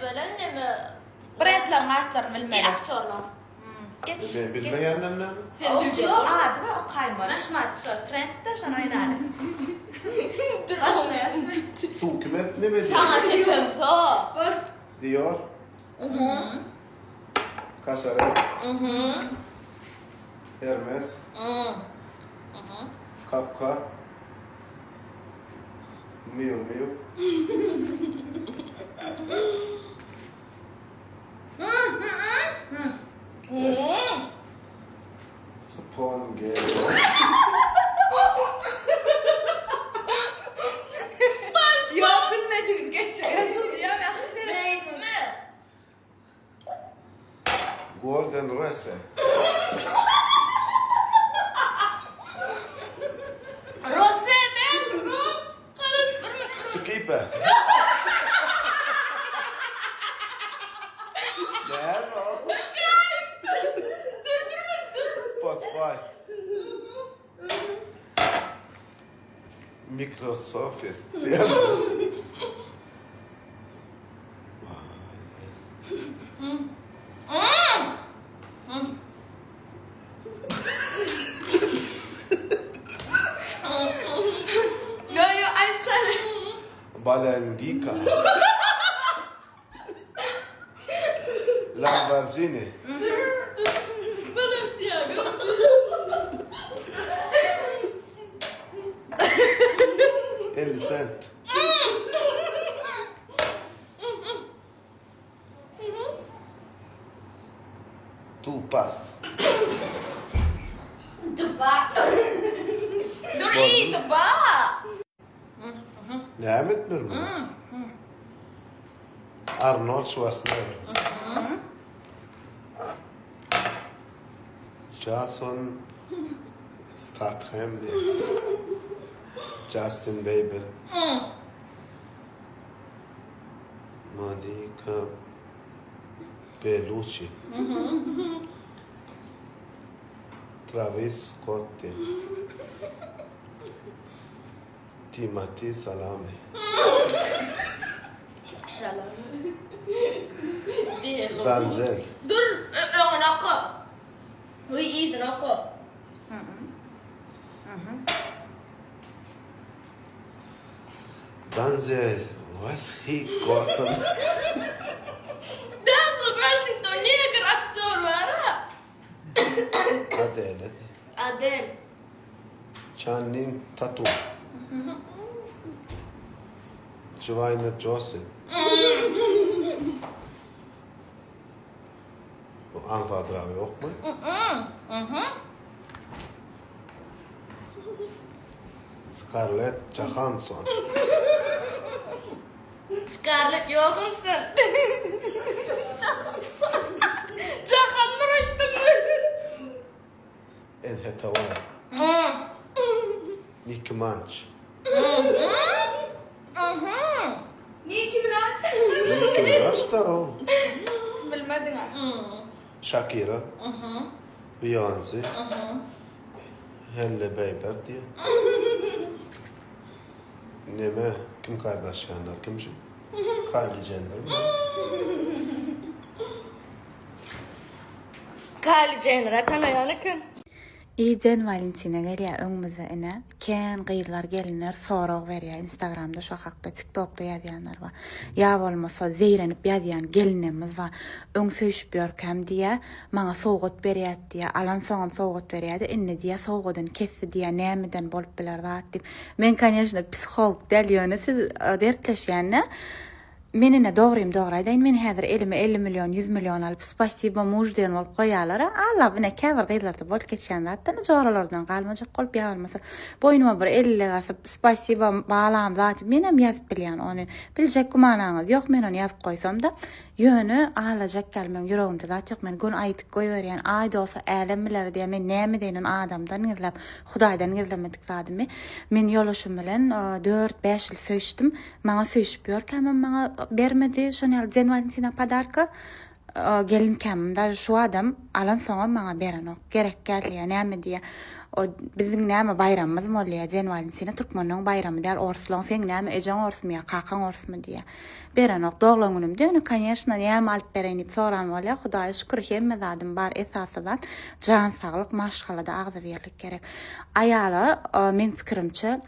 bilen neme Brendleriň atlaryny i bilmeli. aktýorlar. Geç. Men bilmeýänlem näme? Sen biljek Ýok, bol. ady bar okaýmaly. Naşmat şo trendde şony oýnaly. Başlaýasmy? Suw kime neme diýýär? Saňa çekemso. Bor. Dior. Kaşarel. Hermes. Kapka. Miu Miu. Spongebo. Ýok bilmedigini geçir. Beýtme. Golden Rose. Rose däl, Rose. Garaşdyrma. Skipe. Näme o? Spotify. Microsoft. Ýo ýo aýtjaly. Balengika. Lamborghini. Balenciaga. 50 cent. Tupas. Duba. Dur iyi duba. Näme etmeli muny? Arnold Schwarzenegger. Jason Statham diýýär. Justin Bieber. Monika Bellucci. Travis Scott diýýär. Timati Salame. Danzel. Dur, öňüni oka. Uý, yzyny oka. Danzel, was he gotten? Denzel Washington negr aktýor bar-a. Adele. Adel. Channing Tatum. Joanna Johnson. Bu aňsadyragy ýokmy? Scarlett Johansson. Scarlett Johansson. Johansson. Jahanlar aýtdyňmy? Anne Hathaway. Nicki Minaj. Nicki Minaj. Nicki Minaj da o. Bilmediň-ä. Shakira. Beyoncé. Halle Bieber diýýär. Neme, Kim Kardashianlar kim şu? Kylie Jenner mi? Kylie Jenner-a tanaýan eken. I Den Walentina gelýär öňümizde ine. Kän gyzlar gelinler sorag berýär instagramda şo hakda tiktokda ýazýanlar bar. Ýa bolmasa zeýrenip ýazýan gelinlerimiz bar. Öň söýşüp ýörkäm diýýär, maňa sowgat berýärdi diýýär, alansoňam sowgat berýärdi, indi diýýär sowgadyny kesdi diýýär, nämeden bolup biler zat diýip. Men koneşno psiholog däl ýöne siz dertleşýände Men ine dogrymy dogry aýdaýyn men häzir elime 50 million 100 million alyp spasibo muž diýen bolup goýarlara alla ine käbir gyzlarda bolup geçýän zatda ine joralardan galmajak bolup ýa bolmasa boýnuma bir ellik asyp spasibo balam zat menem ýazyp bilýän ony biljek gümanaňyz ýok men ony ýazyp goýsamda ýöne alajak ýaly meň ýüregimde zat ýok men göni aýdyp goýberýän aý dosa älem biler diýýän men näme edeýin ony adamdan gizläp hudaýdan gizlemedik zadymy men ýoldaşym bilen dört bäş ýyl söýüşdim Maňa söýüşip ýörkämem maňa bermedi şon ýaly Den Walentina podarka. Gelinkämem daže şu adam alan soňam maňa berenok. Gerek däl diýýär, näme diýýär. O biziň näme baýramymyz bolýa Den Walentina türkmenleň baýramy däl orslaň seň näme ejeň orsmy ýa kakaň orsmy diýýä. Berenok doglan günümde ýöne koneşna näme alyp bereýin diýip soran bolýa hudaýa şükür hemme zadym bar esasy zat jan saglyk maşgalada agzybirlik gerek. Aýala meň pikirimçe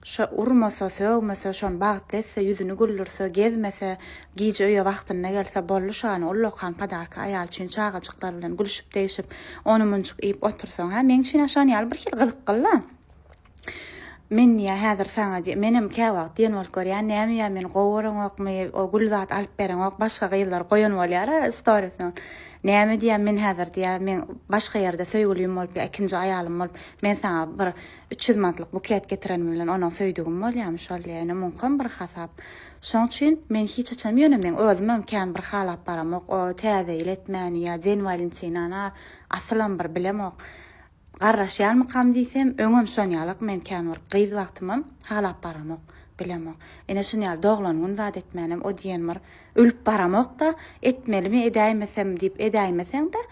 Şo urmasa, sögmese, şony bagtly etse, ýüzüni güldürse, gezmese, gije öýe wagtynda gelse boldy şony ullakan podarka aýal üçin çagajyklar bilen gülüşip-degşip, ony-munjyk iýip otursaň, hä, meň üçin-ä şon ýaly birhili gyzykly-la. Men diýýä häzir saňa diýýä, menem käwagt diýen bolup görýän, näme ýa meni gowy göreňokmy, o gül zat alyp bereňok, başga gyzlar goýan bolýar-a storiesine. Näme diýýä, men häzir diýýä, meň başga ýerde söýgülim bolup ýa ikinji aýalym bolup, men saňa bir 300 manatlyk buket getirenim bilen onuň söýdügim bolýamy şol diýýä, ýöne muňkam bir hasap. Şoň üçin men hiç haçan ýöne meň özümem kän bir halap baramok o täze ýyl etmäni ýa den walentinany asylam bir bilemok. Garraşýarmykam diýsem öňem şon ýalak men kän bir gyz wagtymam halap baramok bilemok. Ine şun ýaly doglan gün zat etmänem o diýen bir ölüp baramok-da etmelimi edäýmesem diýip edäýmeseň-de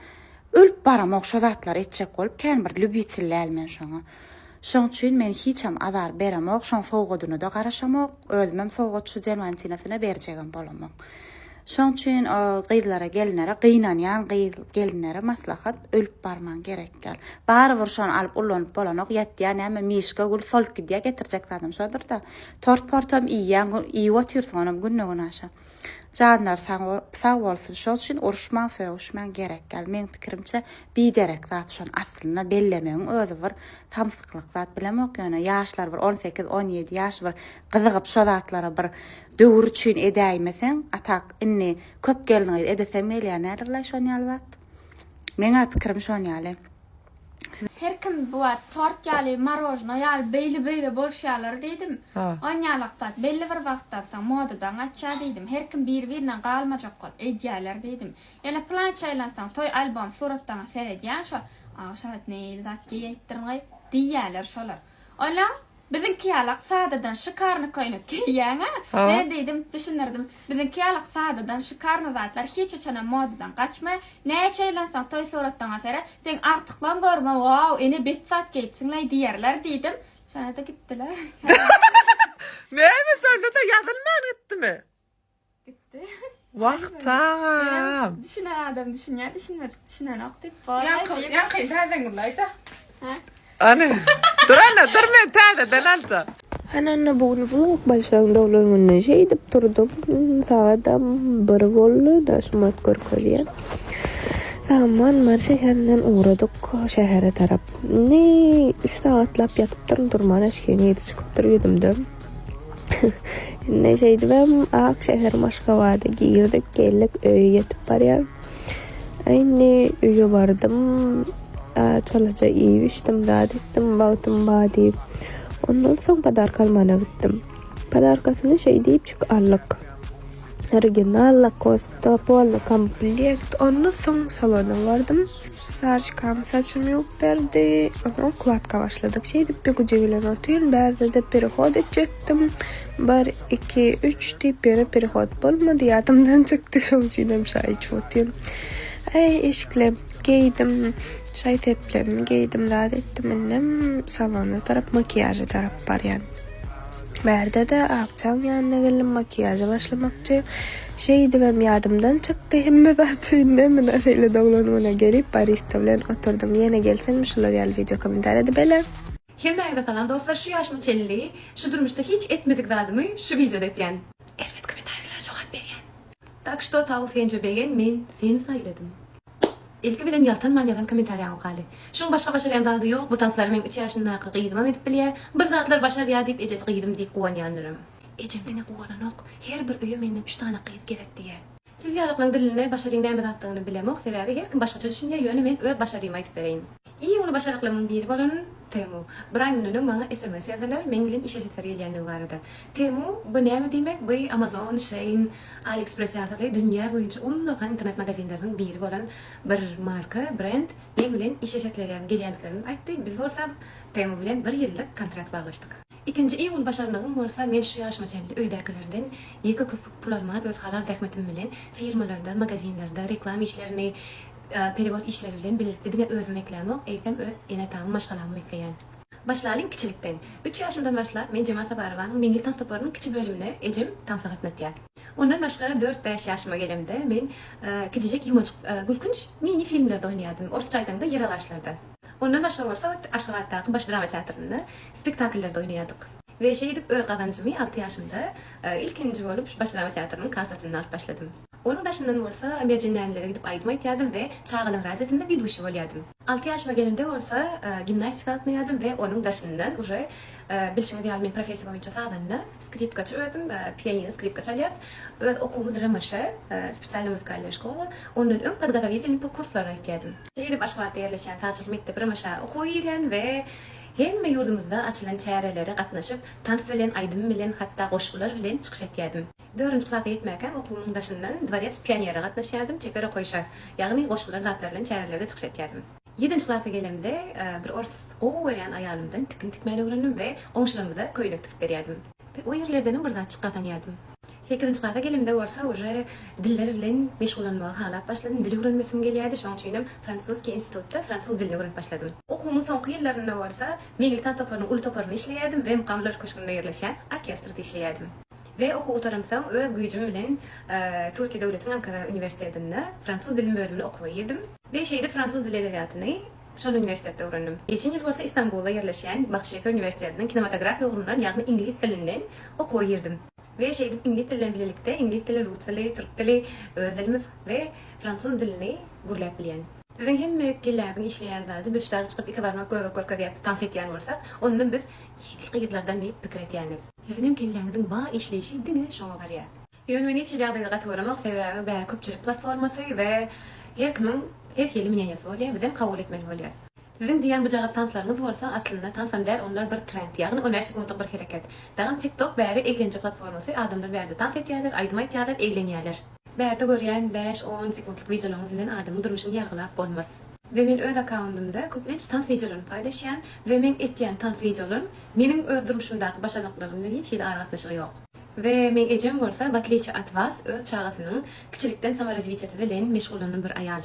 Ölüp baramok şo zatlary etjek bolup kän bir lübitil däl men şoňa. Şoň üçin men hiçem azar beremok şoň sowgadyna-da garaşamok özümem sowgat şu Dermantinasyna berjegem bolamok. Şoň üçin o gyzlara gelinlere gynanýan gyz gelinlere maslahat ölüp barmaň gerek däl. Barybir şony alyp ullanyp bolanok ýatýa näme mişka gül solup gidýä getirjek zadam şodurda. Tort portam iýýäň iýip otyrsyň onam günde günaşa. Janlary sag bolsun şol üçin uruşmaň sögüşmäň gerek däl meň pikirimçe biderek zat şony aslynda bellemegiň özi bir samsyklyk zat bilemok ýöne ýaşlar bir 18 17 ýaş bir gyzygyp şo zatlara bir döwür üçin edäýmeseň a tak indi köp gelin gyz edesem gelýär näderlaý şon ýaly zat meňä pikirim şon ýaly. Her kim bu wagt tort ýaly, marojno ýaly beýle-beýle boluşýarlar diýdim. Onýalak zat belli bir wagtdan soň modadan gaçýar diýdim. Her kim biri-birinden galmajak bolup edýärler diýdim. Ýöne pylança ýyldan soň toý albom suratlaryňa seredýäň şo, A şo wagt nähili zat geýäýipdirin-aý diýýärler şolar. Olam biziňki ýalak sadadan şikarny köýnek geýýäň-ä. Men diýdim, düşündirdim. Biziňki ýalak sadadan şikarny zatlar hiç haçanam modadan gaçmaýar. Näçe ýyldan soň toý suratlaňa seret, seň agtyklaň görme, Wow, ene bet zat geýipsiň-laý diýerler diýdim. Şonda-da gitdiler. Näme şonda-da ýazylman gitdimi? Gitdi. Wah çagam. Düşünen adam düşünýär, düşünmedik düşünenok diýip bolýar. Ýaňky, ýaňky täzeň gurlaýda. Ha? Ana, dur ana, dur men täzeden aljak. Hany onda bu gün vlog başlaň doglan gününe şeýdip durdum. Sagadam bir boldy da şumat görkezýän. Saman Mary şäherinden ugradyk şähere tarap. Indi 3 sagatlap ýatypdyryn durman eşegiň yzy çykypdyr ýüzümde. Indi şeýdibem ak şäherim Aşgabada girdik, geldik, öýe ýetip barýan. Indi öýe bardym, çalaja iýip içdim, zat etdim, wagtym bar diýip. Ondan soň podarka almana gitdim. Podarkasyny şeý diýipjik aldyk. Original Lacoste polny komplekt. Ondan soň salona bardym. Sarçkam saçymy ýuwup berdi. Ondan ukladka başladyk. Şeýdip bir güje bilen otyryn. Bärde-de perehod etjekdim. Bir, iki, üç diýip ýöne perehod bolmady. Ýadymdan çykdy. Şoň üçinem çaý içip otyryn. Äý, eşiklerimi geýdim. Şaý-seplerimi geýdim, zat etdim. Indem salona tarap, makiýaža tarap barýan. Bärde-de Akjaň ýanyna geldim, makiýaža başlamakçy. Şeýdibem ýadymdan çykdy hemme zat. Indi mine şeýle doglan güne gelip barista bilen oturdym. Ýene gelsinmi şular ýaly wideo kommentariýada bele. Hemmäňize salam dostlar şu ýaşyma çenli şu durmuşda hiç etmedik zadymy şu wideoda etýän. Erbet kommentariýalara jogap berýän. Tak şto Tawus Genje begen men seni saýladym. Ilki bilen ýaltanman ýazan kommentariýaňy okaly. Şuň başga başarýan zady ýok, bu tanslary meň üç ýaşyndaky gyzymam edip bilýär. Bir zatlar başarýar diýip ejesi gyzym diýip guwanýandyram. Ejem diňe guwananok, her bir öýe menden üç sany gyz gerek diýýär. Siz ýalyklaň dilinde başaryň näme zatdygyny bilemok, sebäbi her kim başgaça düşünýär, ýöne men öz başarymy aýdyp bereýin. Iň uly başaryklarymyň biri bolan Temu. Bir aý mundan öň maňa sms ýazdylar, meň bilen iş eşitleri gelýändigi barada. Temu, bu näme diýmek? Bu Amazon, Shein, AliExpress ýaly dünýä boýunça ullakan internet magazinleriniň biri bolan bir marka, brend meň bilen iş eşetleri gelýändiklerini aýtdy. Biz bolsa Temu bilen bir ýyllyk kontrakt baglaşdyk. Ikinji iň uly başarnygym bolsa men şu ýaşyma çenli öýdäkilerden ýeke köpük pul alman öz halal zähmetim bilen firmalarda, magazinlerde reklama işlerini. Perewod işleri bilen birlikde diňe özüm eklämok, eýsem öz ene-atamy, maşgalamy ekleýän. Başlalyň kiçilikden. Üç ýaşymdan başlap men Jemal Saparowanyň Meňli tans toparynyň kiçi bölümine ejem tansa gatnatýar. Ondan başga dört-bäş ýaşyma gelemde men kiçijek ýumajyk gülkünç mini filmlerde oýnaýardym, orsça aýdaňda ýeralaçlarda. Ondan başga bolsa Aşgabatdaky Baş drama teatrynda spektakllerde oýnaýardyk. We şeýdip öz gazanjymy alty ýaşymda ilkinji bolup şu Baş drama teatrynyň kassasynda alyp başladym. Onuň daşyndan bolsa Merjen Mänilere gidip aýdym aýtýardym we Çagalaň radiosynda widuşi bolýardym. Alty ýaşyma gelemde bolsa gimnastika gatnaýardym we onuň daşyndan uje bilşiňiz ýaly men professiýa boýunça sazanda, skripkaçy özüm, pianino skripka çalýas. Öz okuwymyz RMŞ, spesialnyý muzykalnyýa şkola. Ondan öň podgotowitelnyý kurslara gitýärdim. Şeýdip Aşgabatda ýerleşýän sazçylyk mekdebi RMŞ-a okuwa girýän we hemme ýurdumyzda açylan çärelere gatnaşyp, tans bilen, aýdym bilen, hatda goşgular bilen çykyş etýärdim. Dördünji klasa ýetmäkäm okuwymyň daşyndan Dworec pionere gatnaşýardym, çeper okaýşa, ýagny goşgular zatlar bilen çärelerde çykyş etýärdim. Ýedinji klasa gelemde bir ors gowy görýän aýalymdan tikin tikmäni öwrendim we goňşularymyza köýnek tikip berýärdim. We o ýerlerdenem bir zatjyk gazanýardym. Sekizinji klasa gelemde bolsa uje diller bilen meşgullanmagy halap başladym, dil öwrenmesim gelýärdi, şonuň üçinem fransuskiý institutda fransuz dilini öwrenip başladym. Okuwymyň soňky ýyllarynda bolsa Meňli tans toparynyň uly toparynda işleýärdim we Mukamlar köşgünde ýerleşýän orkestrde işleýärdim. We okuw gutaramsoň öz güýjüm bilen Türkiýe döwletiniň Ankara uniwersitetinde fransuz dilini bölümine okuwa girdim. We şeýdip fransuz dili edebiýatyny şol uniwersitetde öwrendim. Geçen ýyl bolsa Istanbulda ýerleşýän Bahçeşehir uniwersitetiniň kinematografiýa ugrundan ýagny iňlis dilinden okuwa girdim. We şeýdip iňlis dili bilen bilelikde iňlis dili, rus dili, türk dili, öz dilimiz we fransuz dilini gürläp bilýän. Siziň hemme kelläňiziň işleýän zady biz şu daga çykyp iki barmak göbek görkezýäp tans etýän bolsak, onda biz ýeňil gyzlardan diýip pikir etýäňiz. Siziňem kelläňiziň bar işleýşi diňe şoňa barýar. Ýöne men hiç hili ýagdaýda gaty göremok, sebäbi bäri köpçülik platformasy we her kimiň her hili mneniýasy bolýar, bizem kabul etmeli bolýas. Siziň diýýän bujagaz tanslaryňyz bolsa aslynda tansam däl onlar bir trend, ýagny on bäş sekuntlyk bir hereket. Dagam TikTok bäri eglenje platformasy, adamlar bärde tans etýärler, aýdym aýtýarlar, eglenýärler. Bärde görýän bäş, on sekuntlyk wideolaryňyz bilen adamyň durmuşyny ýargylap bolmaz. We men öz akkaundymda köplenç tans wideolaryny paýlaşýan we meň etýän tans wideolarym meniň öz durmuşymdaky başarnyklarym bilen hiç hili aragatnaşygy ýok. We meň ejem bolsa w otliçe ot was öz çagasynyň kiçilikden samorazwitiýasy bilen meşgullanan bir aýal.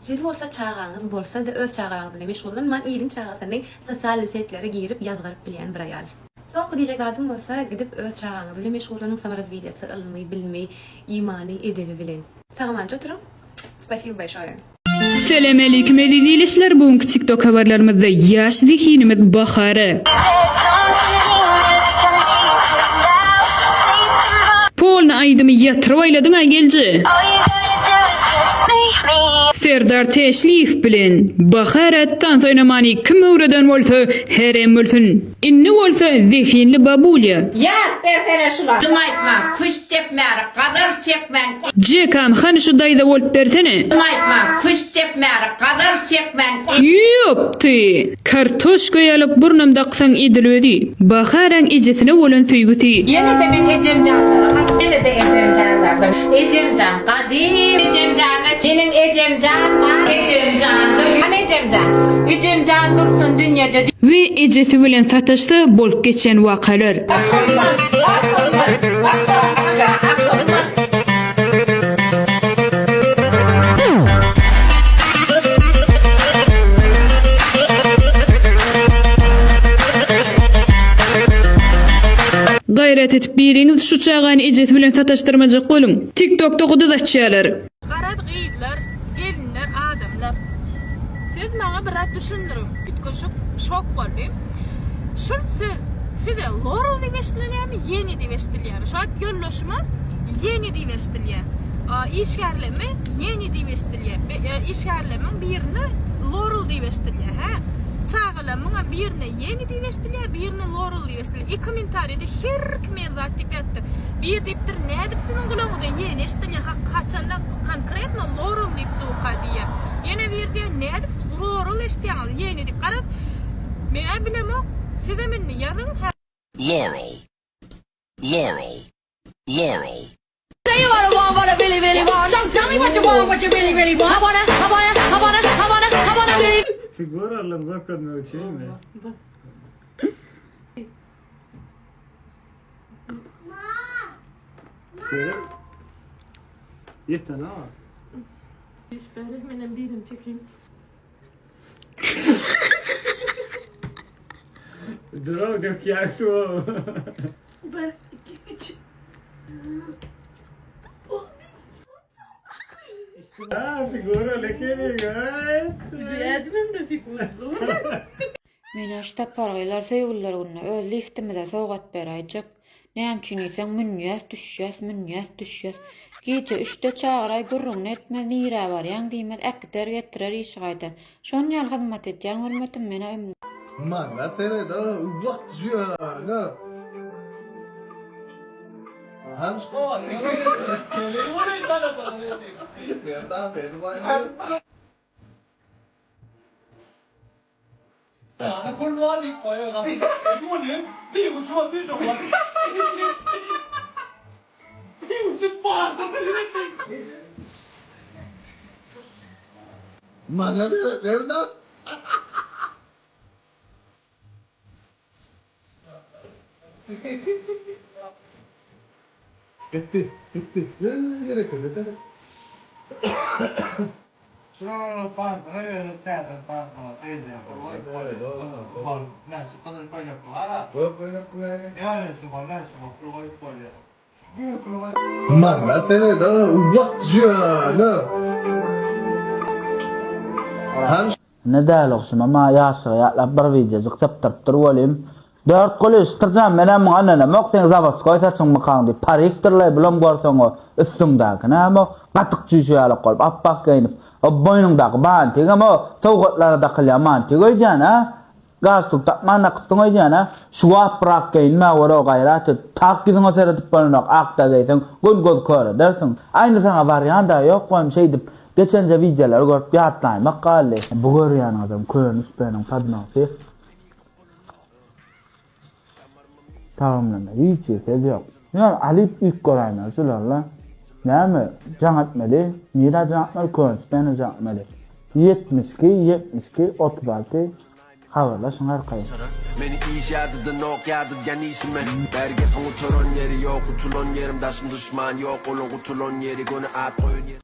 Siz bolsa çagaňyz bolsa-da öz çagaňyz bilen meşgullanman iliň çagasyny sosialnyý setlere girip ýazgaryp bilýän bir aýal. Soňky diýjek zadym bolsa gidip öz çagaňyz bilen meşgullanyň samorazwitiýasy ylmy, bilimi, imany, edebi bilen. Sag-amança oturyň. Spasibo bolşoýe. Selamaleýkim eziz ildeşler bu günki tiktok habarlarymyzda ýaş zehinimiz Bahara. Polny aýdymy ýatyryp aýladyňa gelje. Serdar Täşliýew bilen Bahara tans oýnamany kim öwreden bolsa herem bolsun. Indi bolsa zehinli babulýa. Ýaz bersene şular. Dym aýtma, küst depmäri, gazal çekmän. Jekam hany şu daýza bolup bersene. Dym aýtma, küst depmäri, gazal çekmän. Ýopty! Kartoşka ýalak burnam daksaň edil özi. Baharaň ejesine bolan söýgüsi. Ýene-de men ejemjanlara aýt. Ýene-de ejemjanlardan. Ejemjan gadym. Ejemjana meniň ejemjan bar. Ejemjanda. Hany ejemjan. Ejemjan dursun dünýede. We ejesi bilen sataşsa bolup geçen wakalar. Gaýrat edip biriňiz şu çagany ejesi bilen sataşdyrmajak boluň. Tiktokda guduz açýalar. Garaz gyzlar, gelinler, adamlar. Siz maňa bir zat düşündiriň. Üýtgeşik şok boldym. Şul söz size Laurel diýip eşidilýärmi, Ýeni diýip eşidilýärmi? Şu wagt ýoldaşyma Ýeni diýip eşidilýär. Işgärlerime Ýeni diýip eşidilýär. Işgärlerimiň birine Laurel diýip eşidilýär, hä? Çagalarymyňam birine Ýeni diýip eşidilýär, birine Laurel diýip eşidilýär. I kommentariýada her kim her zat diýip ýatypdyr. Biri diýipdir, nädip siziň gulagyňyza Ýeni eşidilýär, hak haçanda konkretno Laurel diýip durka diýýär. Ýene biri diýýär, nädip Laurel eşidýäňiz, Ýeni diýip. Garaz, men-ä bilemok, sizem indi ýazyň, hä. Laurel. Laurel. Laurel. Figuralaryny görkezmek üçinmi? Ýetene. Iş bäri menem birini çekeyim. Dur dökýär suw. Bir, iki, üç. Ha, figura lekeniň. Diýädimem de figura. Menä şu sapargylar söýgüliler gününe öz liftimize sowgat beräýjek. Näme üçin diýseň, münýäs, düşýäs, münýäs, düşýäs. Gije üçde çagyraý gürrüňini etmez, nirä barýaň diýmez, äkider, getirer, işi gaýdar. Şon ýaly hyzmat edýän görmedim menä ömrümde. Maňa seret-a, wah jana! Maňa seret, Berdan! Gitdi, gitdi. Hereket edene. Maňa seret-a, wah jana! Ine däli ogşum ama ýaşlygy ýatlap bir wideojyk sypdyrypdyr welin Dörtguly Şytyrjan menem muňa ynanamok seň zawodskoý saçyňmykaň diýip parikdirlaý bulam görseňo üstüňdäki näme o gatyk çüýşe ýalak bolup apbak geýnip o boýnuňdaky bantigem o sowgatlara dakylýan bantik öýdýän a Galstuk tapman dakypsyň öýdýän a? Şu wagt brak geýinmä gör-ow gaýrat et. Tak ýüzüňe seredip bolanok, akda geýseň, göni göz kör edersiň. Aýny saňa barýan-da ýok goýum şeýdip geçenje wideolary görüp ýatlaýmak galdy. Bu görýäniňizem köne üsteniň podnosy. Tagamlaryna hiç hili söz ýok. Ýöne alyp iýip göräýmeli şularla. Näme jaň etmeli? Nirä jaň etmeli? Köne üstene jaň etmeli. 72 72 36 Habarlaşyň arkaýyn. Meni iş ýadadanok ýadadýan işime Bäri gepiň gutaran ýeri ýok gutulan ýerim daşym duşman ýok olaň gutulan ýeri göni at goýan ýeri.